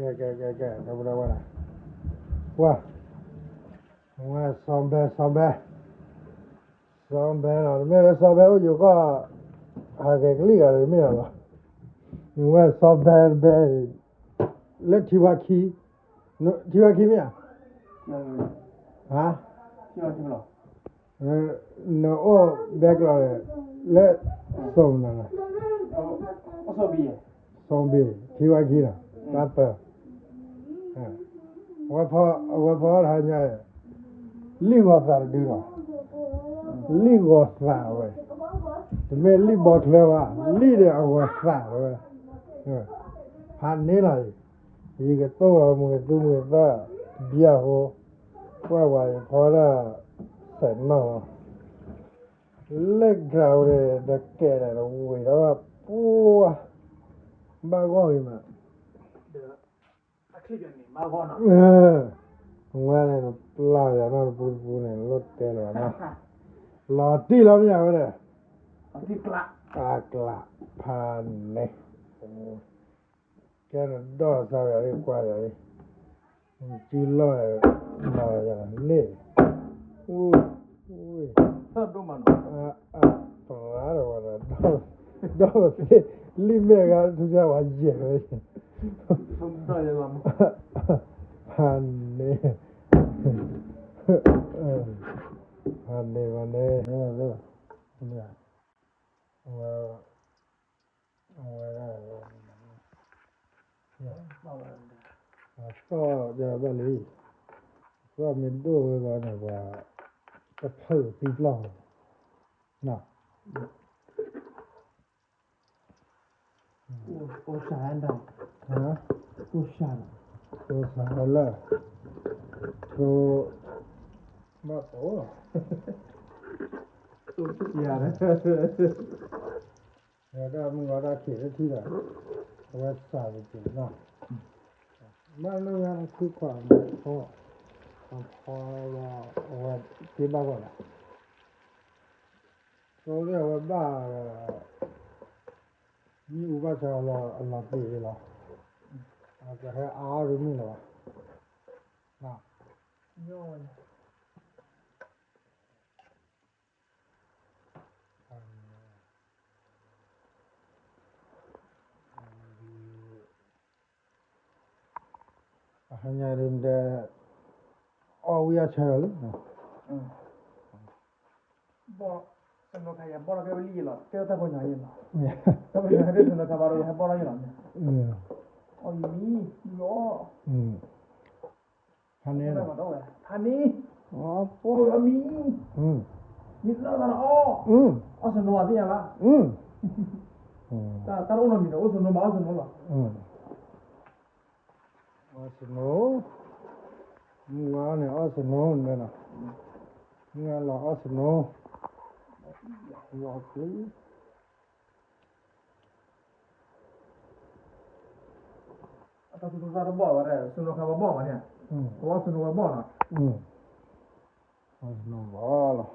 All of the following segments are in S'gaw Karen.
ကဲ ကဲ ကဲ ကဲ ဒီပုၢ်ဒီဝဲၢ်, ပှၤ, ဝဲစီၤဘဲ စီၤဘဲ, စီၤဘဲနီၤ တမ့ၢ်လၢစီၤဘဲအိၣ်ယိၤကီၢ်, ဟးဂဲၤကလံၣ်ဂၤတမ့ၢ်လီၤ, ဝဲစီၤဘဲတဘဲ, လၢထံဝါခံ, ထံဝါခံမ့ၢ်ဧါ, ဟါ, နအိၣ်ဘဲကျီၤန့ၣ်, လၢ, စီၤဘ့ၣ်, ထံဝါခံနီၤ တၢ်ပၢ, အဝဲဖီအီၣ်တဟါညါ, လံၣ်ဂီၤသးတဒုလီၤ, လံၣ်ဂီၤသးဝဲ, တမ့ၢ်လံၣ်ဘီချၢဘၣ် လံၣ်ဒီးအဂီၤသးဝဲ, ဖးန့ၢ်လီၤအံၤ, ယကတိၢ်ဂီၤမုာ်သူမုာ်သၢ, ဘၣ်ဟိ, ကွၢ်ဝဲယဖီဒၣ်, စဲးနီၣ်လီၤ လၢကြၤဝဲဒီးကဲဒီးဝ့ၤဒီးပှၤ, ဘၣ်ဂီၢ်ဂ့ၤမး, ဝဲန့ၣ်နပျၢ်ယၤနီၢ်တပူတပူန့ၣ် နလိၣ်တဲလၢၤဘၣ်နီၢ်, လီၤတံၢ်လီၤမ့ၢ်ယၤဝဲဒီး, အကျးဖးန့ၣ်, ကဲနဒီၣ်စၢ်ယၤဒ်ကွၢ်ယၤဒ်, နစုလီၢ်, မၤယၤန့ၣ်, အ, သရၣ်ဒီးဝဲဒီး, ဒီးသ့ၣ်, လံၣ်မဲာ်ဂၤထူၣ်ဆါဝဲယဲၢ်ဝဲ, ဖးန့ၣ်, ဖးန့ၣ်ဖးန့ၣ်, အဝဲ, အဝဲ, အသီၣ်ဒီးဘၣ်လံ, အသီၣ်မ့ၢ်ဒိၣ်ဝဲဂီၤန့ၣ် ပှၤ, တဖျၢၣ်သံပျီၢ်, တိစၢ်လၢ, တိ, ဘၣ်တိ, တိစၢ်လၢ ဝဲဒၣ်မုၢ်ဂီၤဒၣ်ခံးတထံၣ်ဒီး, အဝဲစၢ်က့ၤနီၤ, ဘၣ်လၢညါတခုခွးမး, ဖီ, ဖီလီၤ, အဝဲက့ၤဘၣ်ဂီၢ်လီၤ, သိလၢအဝဲဘၣ်, မ့ၣ်အူဘၣ်ဆၣ်လီၤအလီၤသ့ၣ်လီၤ, ကဟဲအါအီၣ်တမ့ၢ်လၢၤဘၣ်, အဟါညါဒ်, အီၣ်ဝံၣ်အဆၢလီၤလံ, ဘီၣ်, စနိခါယၤဘီၣ်လီၤကဲဝဲလံယလီၤ ကဲဝဲတၢ်ပီညါယလီၤ, တၢ်ပီညါဟဲဒ်စနိခါဘၣ်ဒီးဝဲဟဲဘီၣ်လီၤယလီၤန့ၣ်, အီၣ်မံ, လီၤ ဖးန့ၣ်, ဖးန့ၣ်, အီၣ်မံ, မံလၢသးလီၤအီၣ်, အီၣ်စနိအီၤသ့ၣ်ညါဘၣ်, တၢ်တအိၣ်နီတမံၤဒီး အိၣ်စနိမး အီၣ်စနိလီၤ, အီၣ်စနိ, မုၢ်ဂၤန့ၣ် အီၣ်စနိန့ၣ်လီၤ, မုၢ်ဂၤလီၤအီၣ်စနိ, လီၤပျံၤ အတၢ်သူၣ်တၢ်သၣ်တဘီၣ်ဝဲဒၣ် စနိခါဝဲဘီၣ်မးန့ၣ်, အဝဲစနိဝဲဘီၣ်နီၤ, အဝဲစနိဘီၣ်လီၤ,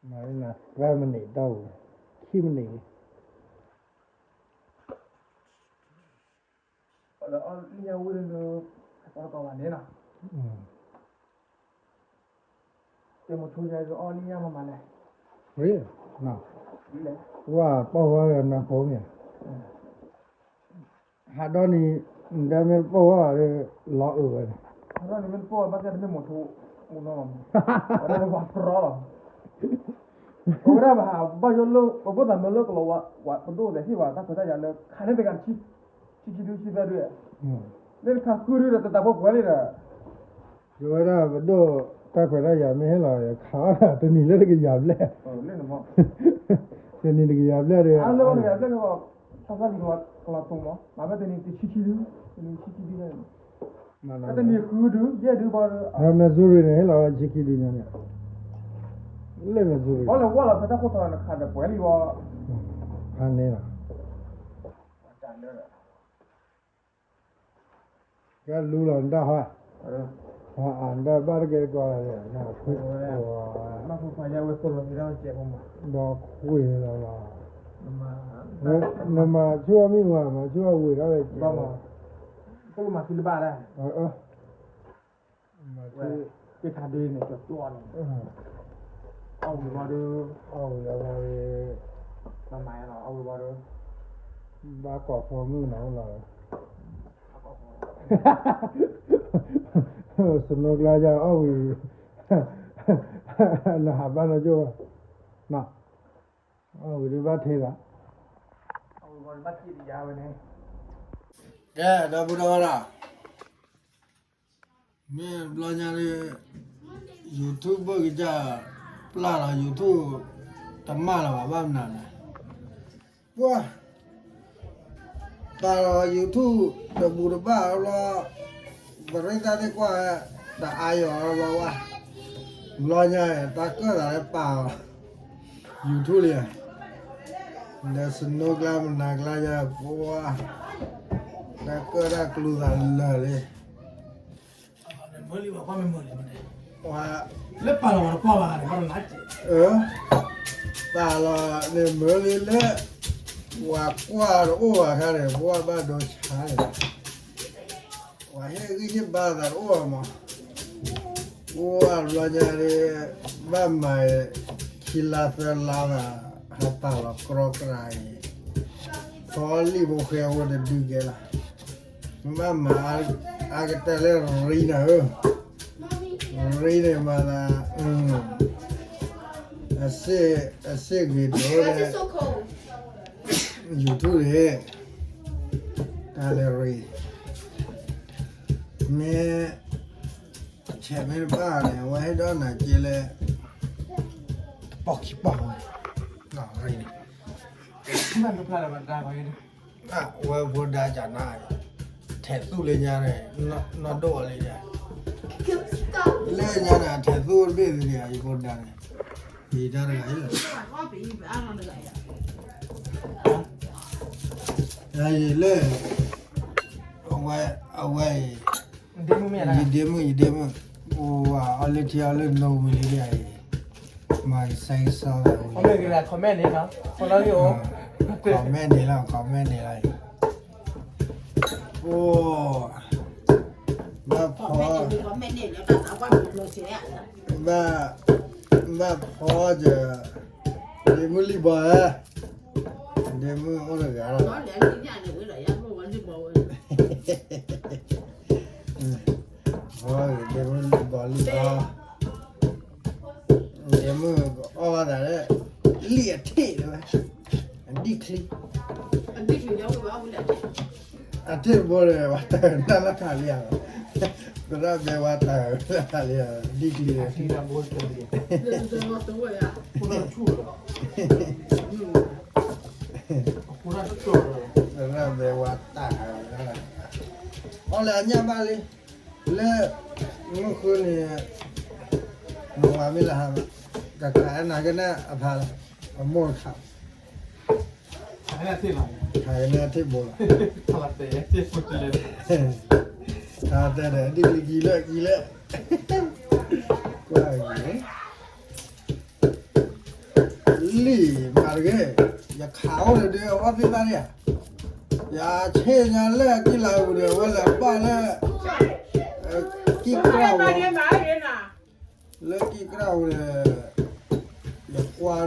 မၤနၤသၢမံးနံးတၢ်အိၣ်, ခံမံးနံးလံ လၢအီၣ်လံၣ်ညါဝံၤလၢ, ကီကီဘၣ်န့ၣ်နီၤ, တဲမိၤဆိယၤအီၣ်လံၣ်ညါမးမးလဲၣ်, ဝဲ, ဝဲပီၢ်ဝဲဒီးနၢ်ဖိမ့ၢ်ဧါ, ဟးဒီနံၤ, နတဲမ့ၢ်တပီၢ်ဝဲဒီး, လီၤအုးဝဲန့ၣ်, ဟးဒီနံၤမ့ၢ်တပီၢ်ဝဲဘၣ်သ့ၣ်တမ့ၢ်မိၤဆိ, အိၣ်နီၤ, ဝဲဒၣ်လၢပှၤတြီလီၤ ပဝဲဒၣ်ပဟးဘၣ်ယိၣ်လၢ ပဘၣ်သးမၢလၢကလီၤဝါ ပဒိၣ်သဲးဟ့ၣ်ဝဲတၢ်ခွဲးတၢ်ယာ်လၢ ခးန့ၢ်တဂၤတဆံ, ဆံခံဒုဆံသၢဒု, လၢတခါဃုဒုဒီးတတၤဖိပှဲၤလံဒီး, ယဝဲဒၣ်ပဒိၣ်တၢ်ခွဲးတၢ်ယာ်မ့ၢ်ဟ့ၣ်လီၤ ခးတနံၤလၢတကယၤဘျဲၣ်, တနံၤတကယၤဘျဲၣ်ဒီး, တၢ်သၣ်လံၤကလီၤတိၤမး မ့ၢ်ဖဲတနံၤတဆံခံဒု, တနံၤဆံခံဒု တနံၤဃုဒု ယဲၢ်ဒုဘၣ်ဒီး, Missouri န့ၣ် ဟ့ၣ်လီၤဝဲဆံခံဒုညါန့ၣ်, လၢ Missouri ဘၣ်လၢဝဲလီၤဖဲတၢ်ခိၣ်ထီၣ်န့ၣ် ခးဒီးပှဲၤလံဝဲ, ဖးန့ၣ်လီၤ, ကဲလူလီၤနတၢ်ဟါ, အဒၣ်ဘၣ်တကဲတကီးလီၤ, ဘၣ်ဖိခွါယဝဲကိၣ်လီၤသံဒီးကဲးဖိမး, ဒီးခွ့လီၤလီၤ, နမၤဆူၣ်အီၤမံၤဝဲ မၤဆူၣ်အီၤဝံၤဒီးကဲး, ကိၣ်လီၤမၤသံတဘၣ်ဒၣ်, မၤဆူၣ်, က့ခါဒ်န့ၣ်ကၠီၤကျီန့ၣ်, အီၣ်ဝံၤဘၣ်ဒီး, အီၣ်ဝံၤလီၤဘၣ်ဒီး, ဘၣ်ကိးဖိမုၣ်နီၤလီၤ, စနိကျါယအီၣ်ဝံၤ, နဟးဘၣ်နီၢ်ကၠိၣ်ဘၣ်, အီၣ်ဝံၤဒ်ဘၣ်ထဲဘၣ်, ကဲ ဒီပုၢ်ဒီဝဲၢ်လီၤ, မ့ၢ်ဘျီညါဒ် YouTube ဘၣ်ကစၢ်ပျၢ်လီၤ YouTube တမၢလၢၤဘၣ် ဘၣ်မနုၤလဲၣ်, ပှၤ ပာ်လီၤ YouTube တဘူၣ်တဘၣ်ဘျီ, ပရ့သးသ့ၣ်ကွၢ်, တအါယီၤဘျီဝဲ, ဘျီညါ တၢ်ကၢၣ်သးလၢပာ်လီၤ YouTube လံ, ဒီးစနိကျါမနၤကျါယၤ ပှၤ တၢ်ကၢၣ်တၢ်ကျူသးလၢာ်လံ, လၢပာ်လီၤဝဲတပှၢ်ဘၣ်, ပာ်လီၤန့ၣ်မ့ၢ်လံလၢ ပှၤကွၢ်တအိၣ်ဘၣ်ခါန့ၣ် ပှၤဘၣ်ဒိဆါန့ၣ် ပှၤဟ့ၣ်ဂံၢ်ဟ့ၣ်ဘါသးတအိၣ်ဘၣ်မး, အိၣ်အဘျီညါဒ် ဘၣ်မၤ ခံလါသၢလါဘၣ်, ဟးပာ်လီၤကြီကြၤအံၤ, ဖီလံာ်ဖိဃဲအဝဲတဒုကဲလီၤ, ဘၣ်မၤ အါကတၢၢ်လၢရံနၤဧၢ, ရံန့ၣ်မၤသး အစ့ၣ်ဂ့ၤဒိၣ်လၢ YouTube န့ၣ်, တၢ်လၢရံ, မ့ၢ် ဆဲးမ့ၢ်တဘၣ်န့ၣ် အဝဲဟ့ၣ်ဒီးနၤက့လၢ တပီၢ်ခံပီၢ်ဝဲ, ရံန့ၣ်, အဝဲဖိဒါကနၤ, ထဲးသူၣ်လၢညါန့ၣ်, နီၢ်ဒိၣ်အီၤလံ, လၢညါန့ၣ် ထဲးသူၣ်တဘ့ၣ်သ့ၣ်န့ၣ် ယဖိဒါန့ၣ်, ယတၢ်တဂၤအံၤလီၤ လၢ အဝဲ အဝဲအံၤ, ယဒ့မုၣ် ယဒ့မုၣ်, အိၣ်အီၤလၢထံအီၤလၢနိဝံၤလံဒ်အံၤ, မၤကစဲကစီဝဲ, comment န့ၣ်လီၤ comment န့ၣ်လီၤအံၤ, အိၣ် ဘၣ်ဖီ ဘၣ် ဘၣ်ဖီက ဒ့မုၣ်လံၢ်ဘီဧၢ, ဒ့မုၣ်အိၣ်တဂၤလီၤ, ဒ့မုၣ်လံၢ်ဘီလံၢ်ဘီ, ဒ့မုၣ်အီၣ်ဘၣ်သးလၢ လံၢ်အထံၣ်လၢၤဝဲ, အဒံၣ်ချံ အထံၣ်တဘိန့ၣ် ဝဲတၢ်တၢ်လၢထးလံဧါ, သရၣ်ဘဲဝဲတၢ်လၢထးလံဧါ, ဒံၣ်ချံန့ၣ်, သရၣ်ဘဲဝဲတၢ်, အီၣ်လၢအညၣ်ဘၣ်လံ, လၢ မုၢ်ဃုန့ၣ် နဝၤမ့ၢ်လၢဟါ, ကခးနၤကနၣ်အဖးလီၤ, အမိၢ်တခး, ခးကနၣ်ထံၣ်ဘိလီၤ, တၢ်တဲဒီး ဒ်ကလံၤကံလၢကံလၢ, ကွၢ်ဂ့ၤ လံၢ်မၤတဂ့ၤ, ယခးအိၣ်ဒီးဒုးအီၣ်သ့ၣ်သၣ်န့ၣ်ဧါ, ယဆ့ၣ်ညါလၢကံၢ်လၤအပူၤန့ၣ် အဝဲလဲၤဘၣ်လၢ ကံၢ်ကြၢ်ဝဲ, လၢကံၢ်ကြၢ်ဝဲန့ၣ် ယကွၢ်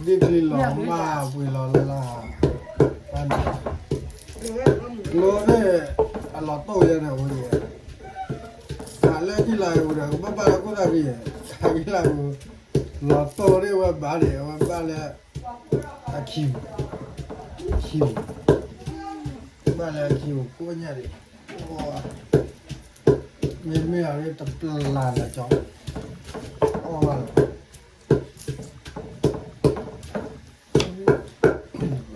ဒီး ဒ်ကလံၤလီၤမၢ်ပှ့ၤလီၤလၢ်, ကျိန့ၣ် အလီၤတိၢ်ယဲန့ၣ်ဝဲ, ခးလၢကံၢ်လၤအပူၤဒီး ကဘၣ်ဘၣ်လၢခိၣ်သၣ်ကံၢ်, ခးကံၢ်လၤအပူၤ, လီၤတိၢ်ဒ်ဝဲဘၣ်န့ၣ် အဝဲဘၣ်လၢ အခံပူၤ, ခံပူၤ, ဘၣ်လၢအခံပူၤကိးညါဒံး, မ့မ့ၢ်အီၤတပျၢ်လၢကၠီ, အီၣ်ဘၣ်လီၤ.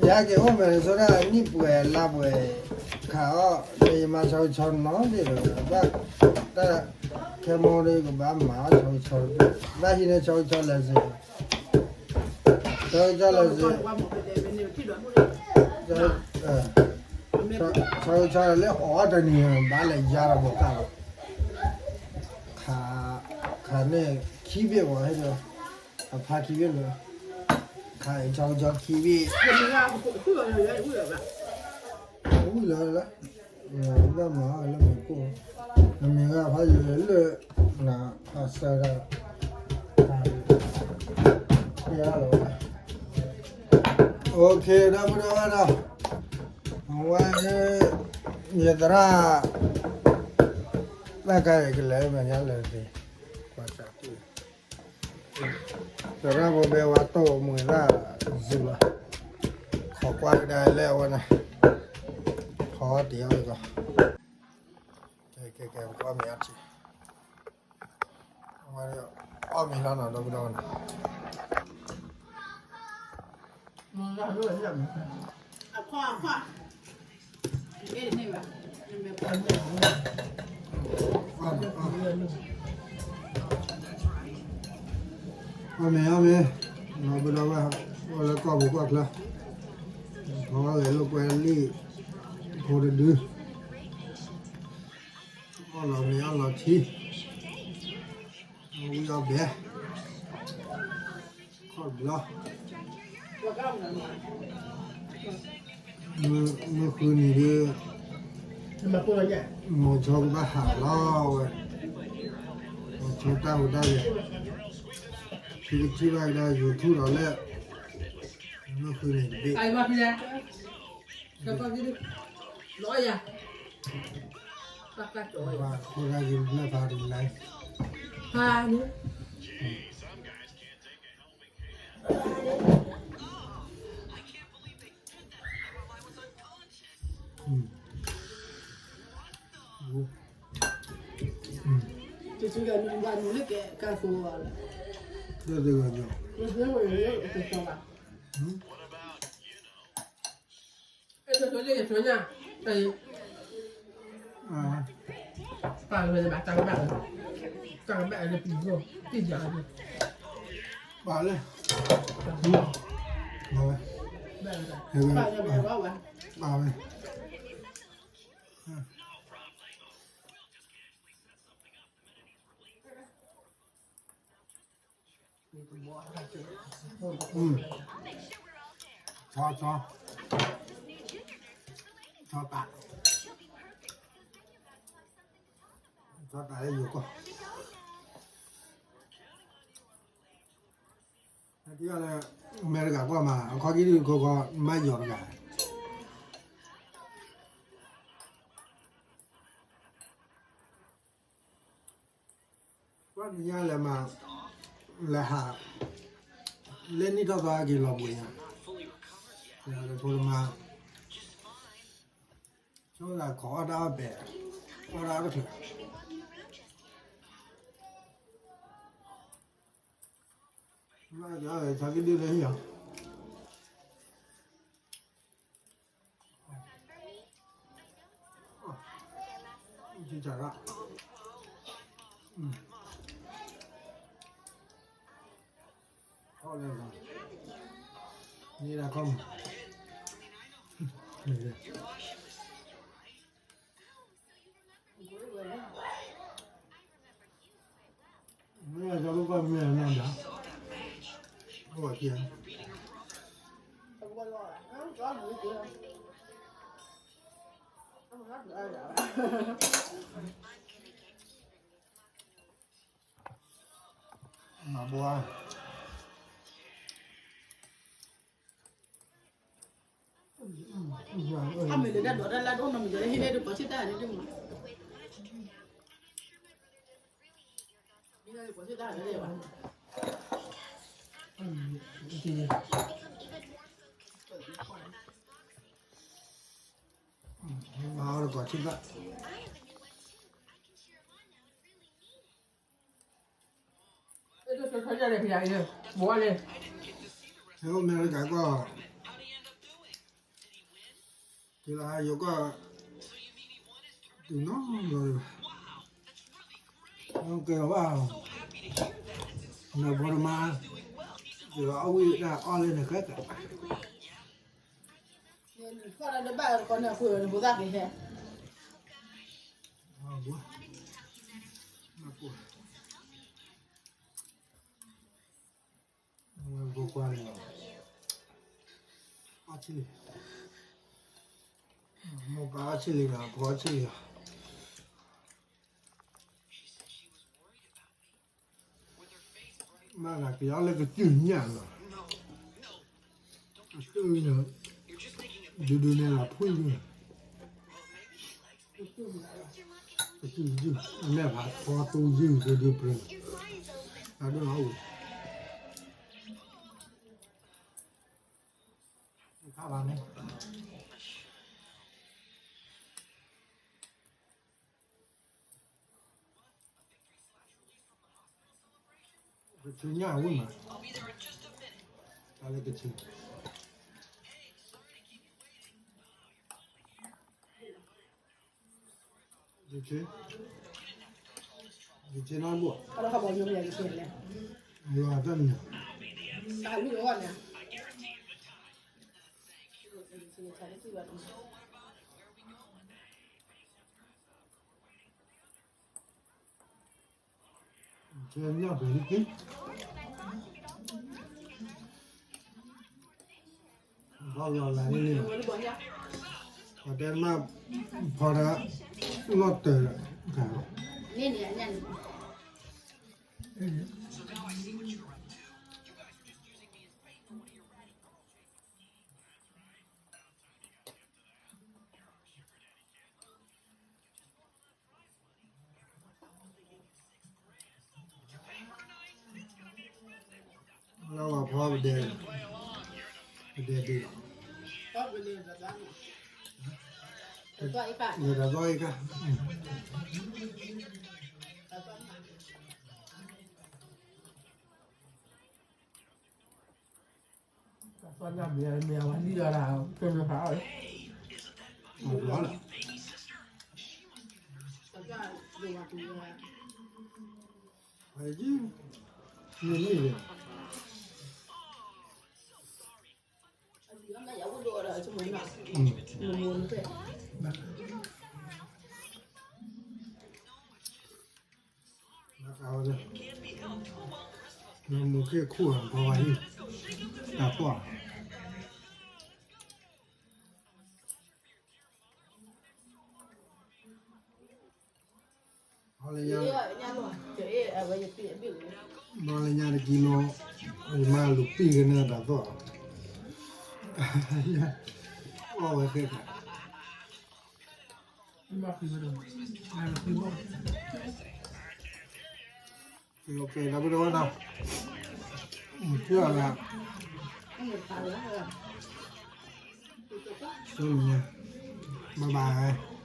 ယက့ၤအိၣ်မဲာ်န့ၣ် ဆိဒၣ်နံၣ်ပှဲၤလါပှဲၤ, ခးအီၣ် ယမၤဆီကဆီနီတဘ့ၣ်ဒီး ဘၣ်တၢ်ခဲမိၣ်ဒီး ကဘၣ်မၤဆီကဆီတဘ့ၣ်, ဘၣ်ဟံးန့ၢ်ဆီကဆီလၢစ့ၢ်, ဆီကဆီလၢစ့ၢ်, ဆီဆီလၢအီၣ်တနံၤ ဘၣ်လဲၤယါဒီးဘိးကၣ်လီၤ, ခးန့ၣ်ခံဘ့ၣ်ဝဲ, အဖါခံဘ့ၣ်လၢ ခးဆီဆီခံဘ့ၣ်, ဝံၤလၢလၢ ဘၣ်မၤလၢမၤကိၢ်, နမ့ၢ်ဂၤဖးယံၤလၢ နဖးစၢၤဒၣ်, လီၤ, OK ဒီပုၢ်ဒီဝဲၢ်ဒီး, အဝဲ ယသရၣ် ဘၣ်ကါအံၤကလဲၤမဲာ်ညါလၢာ်သ့ၣ်, ကွၢ်စး သရၣ်ဖိဘဲဝါတိၢ်မူၤသၣ်စူၤလီၤ, ခိးကွၢ်ကဒါလၢအဝဲန့ၣ်, ခိးတ့ၢ်အီၤလၢကီး, ကဲ ကဲ ကဲ ပကအီၣ်မ့ၤအီထံ, အီၣ်မ့ၤလီၤနီၤ ဒီပုၢ်ဒီဝဲၢ်နီၤ, အီၣ်မ့ၤ အီၣ်မ့ၤ, ဒီပုၢ်ဒီဝဲၢ်, အိၣ်လၢကီၢ်ပူၤကီၢ်ချၢ, ဖီဂဲၤလိာ်ကွဲလံာ်, ဖိတဒု, အီၣ်လီၤမ့ၤအီၣ်လီၤထံ, အီၣ်ဝံၣ်အီၣ်ဘဲ, ခီၣ်ဘျီ, မုၢ်ဃုနံၤဒုး, မိၤဆိကဘၣ်ဟးလီၤဝဲ, မိၤဆိတၢ်ဟူးတၢ်ဂဲၤ, ထံကထံၣ်ဘၣ်ကဒါ YouTube ဒီးလၢ မုၢ်ဃုနံၤတဘ့ၣ်, ပာ်လၢ, ပာ်လၢ, ပာ်ဝဲ, ပာ်ဝဲ, ဆီ, ဆီ, ဆီတး, ဆီတးလၢယိၤကီၢ်, လၢ အမဲရကၤကီၢ်မး အခီၣ်ကံၢ်ဒုးခိခီ မ့ၢ်ယီၤတဂၤ ကွၢ်နံၤညါလဲၤမၤ, လဲၤဟး, လဲၤနံၣ်ထီၣ်သီက့ၤလီၤဘှံးညါ, ဖိတမါ, ဆိသးခိးအီၣ်တၢ်အီၣ်ပဲာ်, အီၣ်တၢ်အီၣ်တချုး, ဘၣ်ကီးဆါကဒုလၢဟံၣ်လီၤ. မ့� အမ့ၢ်လၢတၢ်ဒိးတၢ်လၢ်တအိၣ်နီတမံၤဒီး ဟံးန့ၢ်တကိးဆံတၢ်န့ၣ်ဒ်မး ဟံးန့ၢ်တကိးဆံတၢ်န့ၣ်ဘၣ် မၤအီၣ်တကိးဆံတၢ် ဟဲအိၣ်အမဲရကၤကီၢ် က့ၤလီၤဟးယိၤကီၢ် တုၤနီၤလီၤ ကဲဘၣ် နဘီတမါ က့ၤလီၤအီၣ်ဝံၣ်တၢ်အီၣ်လၢနဃဲသး လံၤဖီၣ်တၢ်တဘၣ်တခီန့ၣ် အဃိန့ၣ် ဖိသၣ်က့ၤဟဲ ဝဲဖိခွါန့ၣ် အီၣ်ဆံလံ, မိၢ်ပၢ်အီၣ်ဆံလံဒီး ဖိအီၣ်ဆံလံလီၤ. မ့ၢ်ဒၣ်ကယီလၢကစၢၢ်ညၣ်လီၤ. အစၢၢ်န့ၣ် ဒုဒုန့ၣ်လီၤဖှံၣ်န့ၣ် ကစၢၢ်, အမဲာ်ဖးဖီတူယုၢ်ဒုဒုပြၢ, အဒိၣ်အအိၣ်, တခါဘၣ်န့ၣ် ကဆူညါဝံၤမး, တၢ်လၢကဆူ, ကဆူ, ကဆူနီဘိ, ယွၤတၢ်နံၤ ကဲညၣ်ပှဲၤလံ, ဘၣ်လီၤလၢန့ၣ်, ပှၤတဲမ့ၢ်ဖီဒီး လီၢ်တၢၤ, န့ၣ်န့ၣ် လၢဝဲဖီပဒဲ, ပဒဲဒုးလီၤ, လဲၤတၢ်သီအံၤခါ, သီညါမ့ၢ်မ့ၢ်ဝဲလံဒီး ကမ့ၢ်ဖးအီၣ်လီၤ, ဝဲယံၤ, မ့ၢ်မ့ၢ်လဲၣ်, မူခိၣ်ခူၣ်အီၤ ပှၤဝဲဟံၣ်, တၢ်ပီၢ် ဘီလၢညါတကံလိ, ယမၤလူၤပံၢ်ကန့ၣ်တၢ်သီၣ်, အီၣ်ဝဲသ့ၣ်တဖၣ်, ကဲ ဒီပုၢ်ဒီဝဲၢ်နီၤ, ကၢ်လၢ, ဆိညါ, bye bye.